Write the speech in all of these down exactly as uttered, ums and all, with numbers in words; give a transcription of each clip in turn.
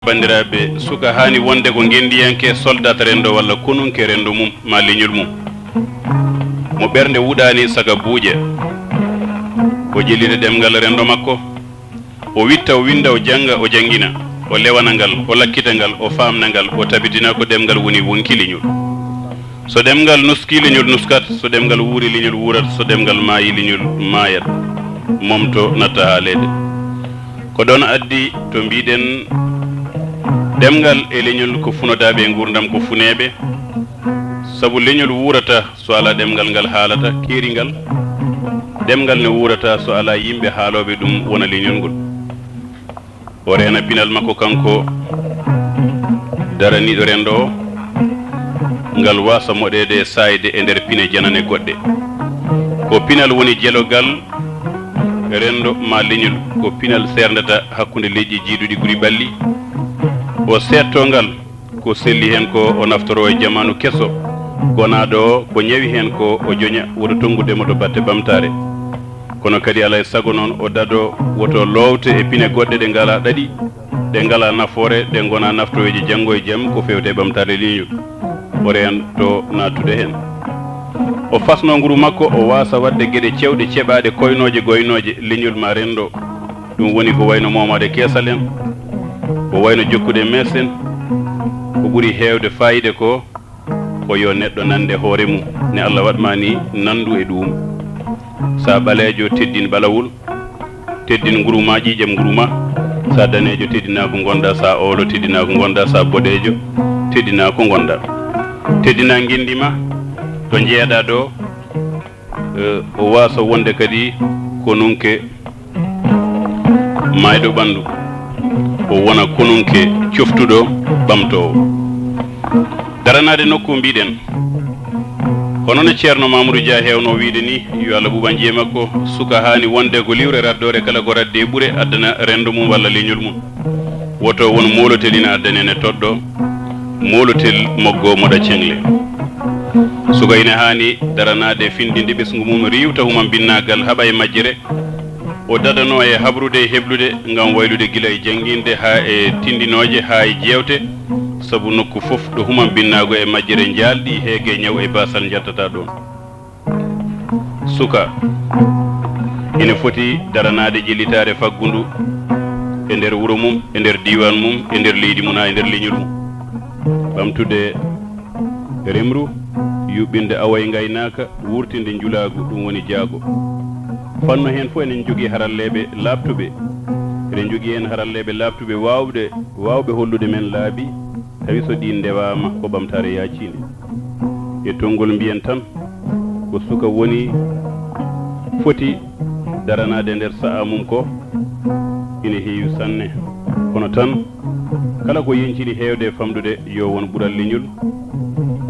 Banndiraaɓe, suka haani wonde ko ngenndiyanke, soldat renndo walla konunke renndo mum maa leñol mum. Mo ɓernde wuɗaani saka buuƴa. O ƴellita ɗemngal renndo makko. O witta, o winnda, o jannga, o janngina. O lewana ngal, o lakkita ngal, o faamna ngal, o tabitina ko ɗemngal woni wonki leñol. So ɗemngal nuskii, leñol nuskat. So ɗemngal wuurii, leñol wuurat. So ɗemngal maayii, leñol maayat. Momto natta haaleede. Ko ɗoon addi to mbiɗen ɗemngal e leñol ko funodaaɓe e nguurndam ko funeeɓe. Sabu leñol wuurata so alaa ɗemngal ngal haalata, keeri ngal. Ɗemngal ne wuurata so alaa yimɓe haalooɓe ɗum wona leñol ngol. O reena pinal makko kanko daraniiɗo renndo o, ngal waasa moɗeede e saayde e nder pine janane goɗɗe. Ko pinal woni jelogal renndo maa leñol, ko pinal seerndata hakkunde leƴƴi jiiduɗi guri ɓalli. O seedtoo ngal, ko selli heen ko o naftoroo e jamaanu keso gonaaɗo o, ko ñawi heen ko o joña, woto tonngude mo to batte ɓamtaare. Kono kadi alaa e sago noon o dado woto loowte e pine goɗɗe ɗe ngalaa ɗaɗi, ɗe ngalaa nafoore, ɗe ngonaa naftooweeje janngo e jam ko feewte e ɓamtaare leñol. O reento naattude heen. O fasnoo nguru makko, o waasa waɗde geɗe cewɗe ceɓaaɗe, koynooje, goynooje, leñol maa renndo. Ɗum woni ko wayno moomaade keesal en, ko wayno jokkude mees en. Ko ɓuri heewde faayiida ko, ko yo neɗɗo nannde hoore mum, ne Allah waɗ maa ni nanndu e ɗuum. So a ɓaleejo, teddin ɓalawol, teddin nguru ma, ƴiiƴam nguru ma. So a daneejo, teddinaa ko ngonɗaa. So a oolo, teddinaa ko ngonɗaa. So a boɗeejo, teddinaa ko ngonɗaa. Teddinaa ngenndi ma, to njeeyaɗaa ɗo, eh, o waasa wonde kadi konunke maayɗo ɓanndu, o wona konunke coftuɗo, ɓamtoowo. Daranaade nokku mbiɗen, hono no Ceerno Mamadou Dia heewno wiyde ni, yo Allah ɓuuɓan ƴiye makko, suka haani wonde ko liwre raddoore kala ko raddi e ɓure addana renndo mum walla leñol mum. Woto won moolotel ina addane ne toɗɗo, moolotel moggo moɗa ceŋle. Suka ina haani daranaade, findinde ɓesngu mum, riiwta humambinnaagal, haɓa e majjere. O dadanoo e habrude e heblude ngam waylude gila e jannginde haa e tindinooje, haa e jeewte, sabu nokku fof ɗo humambinnaago e majjere njaalɗi, heege, ñaw e baasal njattata ɗoon. Suka ina foti daranaade ƴellitaare faggundu e nder wuro mum, e nder diiwaan mum, e nder leydi mum, haa e nder leñol mum. Ɓamtude remru, yuɓɓinde awo e ngaynaaka, wuurtinde njulaagu, ɗum woni jaago. Fannu heen fof eɗen njogii haralleeɓe laaɓtuɓe. Eɗen njogii heen haralleeɓe laaɓtuɓe waawɓe, waawɓe hollude men laabi, tawi so ɗiin ndewaama ko ɓamtaare yaaciinde. E tonngol mbiyen tan, ko suka woni foti daranaade nder sa'a mum ko ina heewi sanne. Kono tan, kala ko yeñcini heewde e famɗude, yo won ɓural leñol,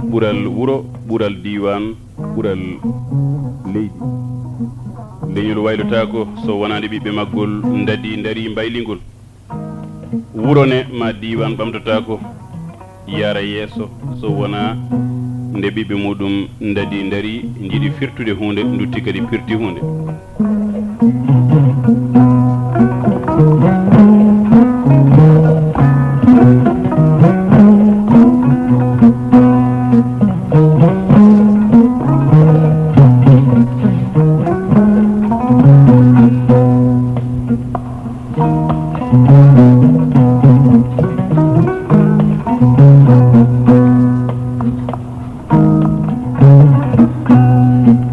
ɓural wuro, ɓural diiwaan, ɓural leydi. Leñol waylotaako so wonaade ɓiɓɓe maggol ndadii, ndarii, mbaylii ngol. Wuro ne maa diiwaan ɓamtotaako yaara yeeso so wonaa nde ɓiɓɓe muɗum ndadii, ndarii, njiɗi firtude huunde, ndutti kadi pirti huunde.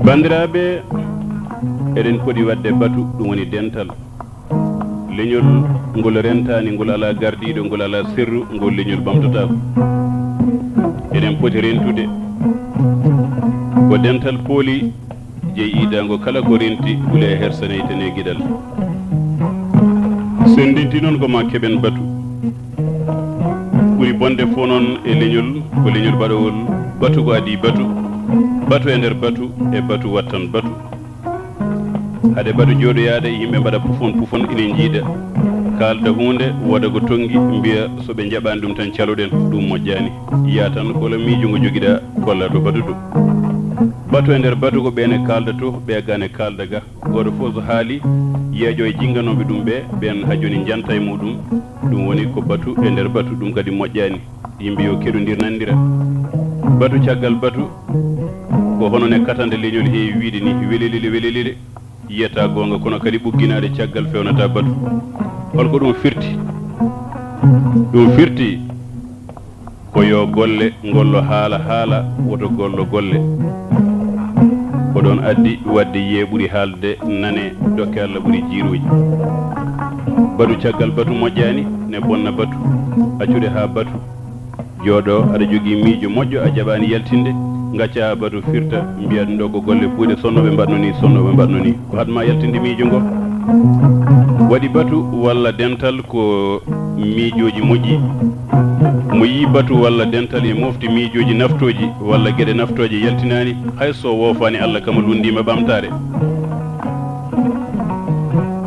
Banndiraaɓe, eɗen poti waɗde batu, ɗum woni dental. Leñol ngol rentaani, ngol alaa gardiiɗo, ngol alaa sirru, ngol leñol ɓamtotaako. Eɗen poti rentude ko dental pooli, jeyi iidaango kala ko renti, gule e hersaneytene geɗal. Senndinti noon ko maa keɓen batu. Ɓuri bonde fof noon e leñol, ko leñol baɗowol batu, ko adii batu, batu e nder batu, e batu wattan batu. Hade batu jooɗoyaade, yimɓe mbaɗa pufon pufon, ina njiida, kaalda huunde, wooda ko tonngi, mbiya so ɓe njaɓaani ɗum tan caloɗen, ɗum moƴƴaani. Yaa tan kolo miijo ngo jogiɗaa, kolla ɗo batu ɗum. Batu e nder batu ko ɓe ne kaalda to, ɓe ga ne kaalda ga. Gooto fof so haali, yeeƴo e jinnganooɓe ɗum ɓe, ɓeen haa jooni njanta e muɗum. Ɗum woni ko batu e nder batu, ɗum kadi moƴƴaani. Yimɓe yo keɗondir nanndira. Batu caggal batu, ko hono ne katande leñol heewi wiyde ni, welelele, welelele. Yiyata goonga, kono kadi ɓugginaade caggal feewnata batu. Hol ko ɗum firti? Ɗum firti ko yo golle ngollo haala haala, woto gollo golle. Ko ɗoon addi waɗde yee ɓuri haalde nane, dokke Allah ɓuri jiiruuji. Batu caggal batu moƴƴaani, ne bonna batu. Accude haa batu jooɗo, aɗa jogii miijo moƴƴo, a jaɓaani yaltinde, ngacca batu firta, mbiya ɗum ɗo ko golle puuyɗe, sonnooɓe mbaɗno ni, sonnooɓe mbaɗno ni. Ko haɗ ma yaltinde miijo ngo? Waɗi batu walla dental ko miijooji moƴƴi. Mo yii batu walla dental e mofti miijooji naftooji walla geɗe naftooje yaltinaani, hay so woofaani Allah kama lunndiima ɓamtaare.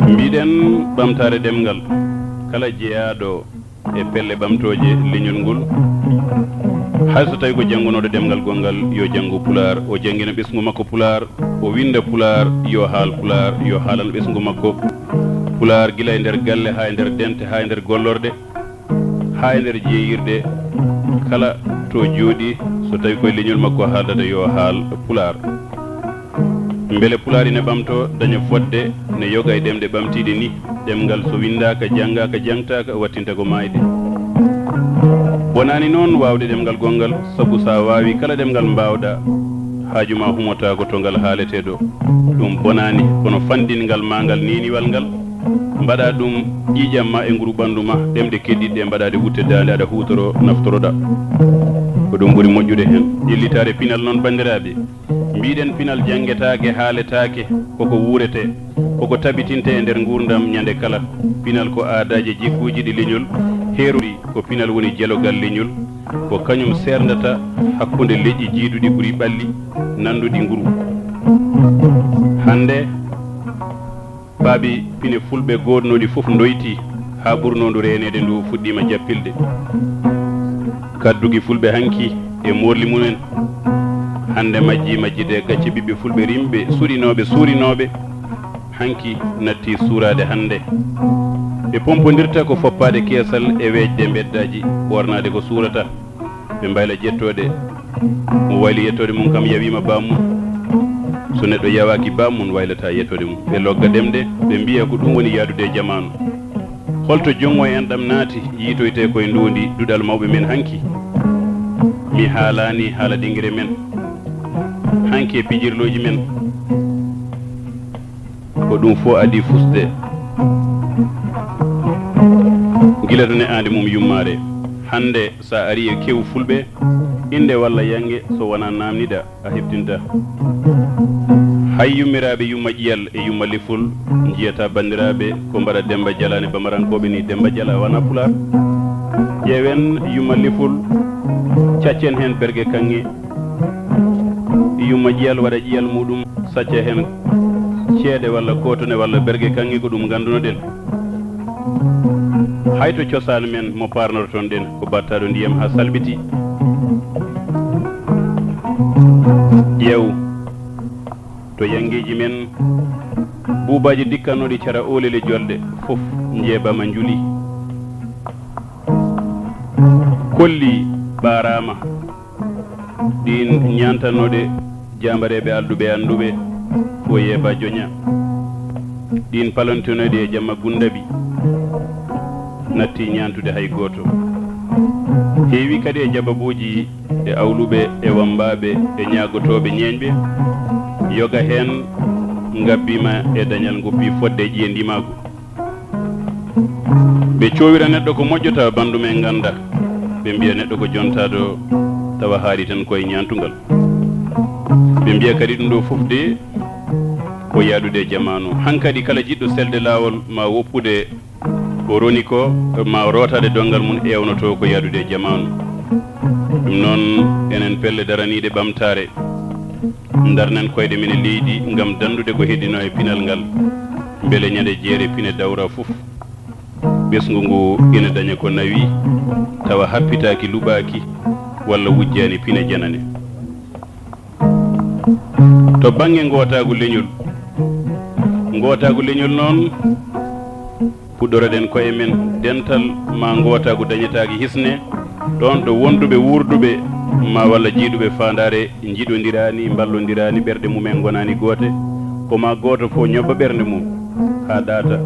Mbiɗen ɓamtaare ɗemngal. Kala jeyaaɗo e pelle ɓamtooje leñol ngol. Hay so tawi ko janngunooɗo ɗemngal gonngal, yo janngu Pulaar, o janngina ɓesngu makko Pulaar, o winnda Pulaar, yo haal Pulaar, yo haalan ɓesngu makko Pulaar, gila e nder galle, haa e nder dente, haa e nder gollorɗe, haa e nder jeeyirɗe, kala to jooɗi, so tawi koye leñol makko haaldata, yo haal Pulaar. Mbele Pulaar ina ɓamtoo, daña fotde no yoga e ɗemɗe ɓamtiiɗe ni, ɗemngal so winndaaka, janngaaka, jangtaaka, wattinta ko maayde. Bonaani noon waawde ɗemngal gonngal, sabu so a waawi kala ɗemngal mbaawɗaa, haaju ma humotaako to ngal haaletee ɗo. Ɗum bonaani, kono fanɗinngal ma ngal, neeniwal ngal, mbaɗaa ɗum ƴiiƴam ma e nguru ɓanndu ma, ɗemɗe keddiiɗe ɗe mbaɗaa ɗe wutte daande, aɗa huutoroo, naftoroɗaa. Ko ɗum ɓuri moƴƴude heen. Ƴellitaare pinal noon, banndiraaɓe. Mbiɗen pinal janngetaake, haaletaake, koko wuuretee, koko tabitintee e nder nguurndam ñande kala. Pinal ko aadaaji e jikkuuji ɗi leñol heerori, ko pinal woni jelogal leñol, ko kañum seerndata hakkunde leƴƴi jiiduɗi ɓuri ɓalli, nannduɗi nguru. Hannde, paabi pine fulɓe goodnooɗi fof ndoyti, haa ɓurnoo ndu reeneede ndu fuɗɗiima jappilde. Kaddugi fulɓe hanki e moorli mumen, hannde majji majjide gacce ɓiɓɓe fulɓe rimɓe, suɗinooɓe, suurinooɓe, hanki natti suuraade hannde. Ɓe pompondirta ko foppaade keesal e weeƴde mbeddaaji, ɓoornaade ko suurata. Ɓe mbayla ƴettooɗe. Mo wayli yettoode mum kam yawiima baam mum. So neɗɗo yawaaki baam mum, waylataa yettoode mum. Ɓe logga ɗemɗe, ɓe mbiya ko ɗum woni yahdude e jamaanu. Holto jonngo en ɗam naati, yiitoytee koye ndoondi duɗal mawɓe men hanki? Mi haalaani haala dingire men, hanki e pijirlooji men. Ko ɗum fof adii fusde. Gila to ne'aande mum yummaare. Hannde, so a arii e kewu fulɓe, innde walla yannge, so wonaa naamniɗa, a heɓtinta. Hay yummiraaɓe yumma ƴiyal e yumma lefol njiyata banndiraaɓe ko mbaɗa Demmba Jalaani Bamarankooɓe ni. Demmba Jala wona Pulaar. Ƴeewen yumma lefol, caccen heen berge kaŋŋe. Yumma ƴiyal waɗa ƴiyal muɗum, sacca heen ceede walla kootone walla berge kaŋŋe, ko ɗum ngannduno-ɗen. Hay to cosaan men mo paarnorton ɗen, ko battaaɗo ndiyam haa salɓiti. Ƴeew to yanngeeji men, buubaaji dikkannooɗi cara oolele jolɗe fof njeebaama njuli. Kolli ɓaaraama. Ɗiin ñaantanooɗe jaambareeɓe alɗuɓe e annduɓe, Foye Ba Joña. Ɗiin palontinooɗe e jamma Gunndabi, natti ñaantude hay gooto. Heewi kadi e jababuuji e awluɓe e wammbaaɓe e ñaagotooɓe ñeeñɓe, yoga heen ngabbiima e dañal ngoppi fodde e ƴiye ndimaagu. Ɓe coowira neɗɗo ko moƴƴo tawa banndum en ngannda. Ɓe mbiya neɗɗo ko jontaaɗo tawa haaɗi tan koye ñaantungal. Ɓe mbiya kadi ɗum ɗo fof de ko yaadude e jamaanu. Hankadi kala jiɗɗo selde laawol ma woppude o roni ko ma o rootaade donngal mum eewnoto ko yaadude e jamaanu. Ɗum noon enen pelle daraniiɗe ɓamtaare. Ndarnen koyɗe men e leydi ngam danndude ko heddinoo e pinal ngal, mbele ñande jeere pine dawra fof, ɓesngu ngu ina daña ko nawi, tawa happitaaki, luɓaaki, walla wujjaani pine janane. To bannge ngootaagu leñol, ngootaagu leñol noon, puɗɗoroɗen koye men, dental ma ngootaagu dañataake hisne, ɗoon ɗo wonduɓe wuurduɓe ma walla jiiduɓe faandaare njiɗondiraani, mballondiraani, ɓerɗe mumen ngonaani goote, ko ma gooto fof ñobba ɓernde mum haa ɗaata,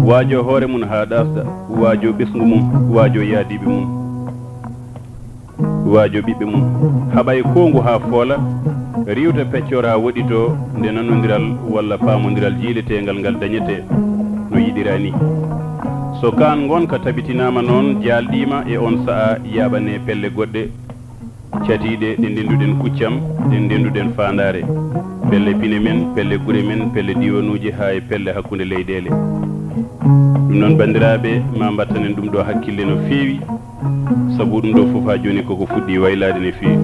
waajo hoore mum haa ɗaasɗa, waajo ɓesngu mum, waajo yaadiiɓe mum. Waajo ɓiɓɓe mum, haɓa e koongu haa foola, riiwta peccoor haa woɗɗitoo, nde nanondiral walla paamondiral jiileteengal ngal dañetee no yiɗiraa nii. So kaan ngonka tabitinaama noon, jaalɗiima e oon sahaa, yaaɓanee pelle goɗɗe catiiɗe ɗe ndennduɗen kuccam, ɗe ndennduɗen faandaare, pelle pine men, pelle gure men, pelle diiwanuuji haa e pelle hakkunde leyɗeele. Ɗum noon, banndiraaɓe, ma mbattanen ɗum ɗo hakkille no feewi, sabu ɗum ɗo fof haa jooni koko fuɗɗii waylaade no feewi.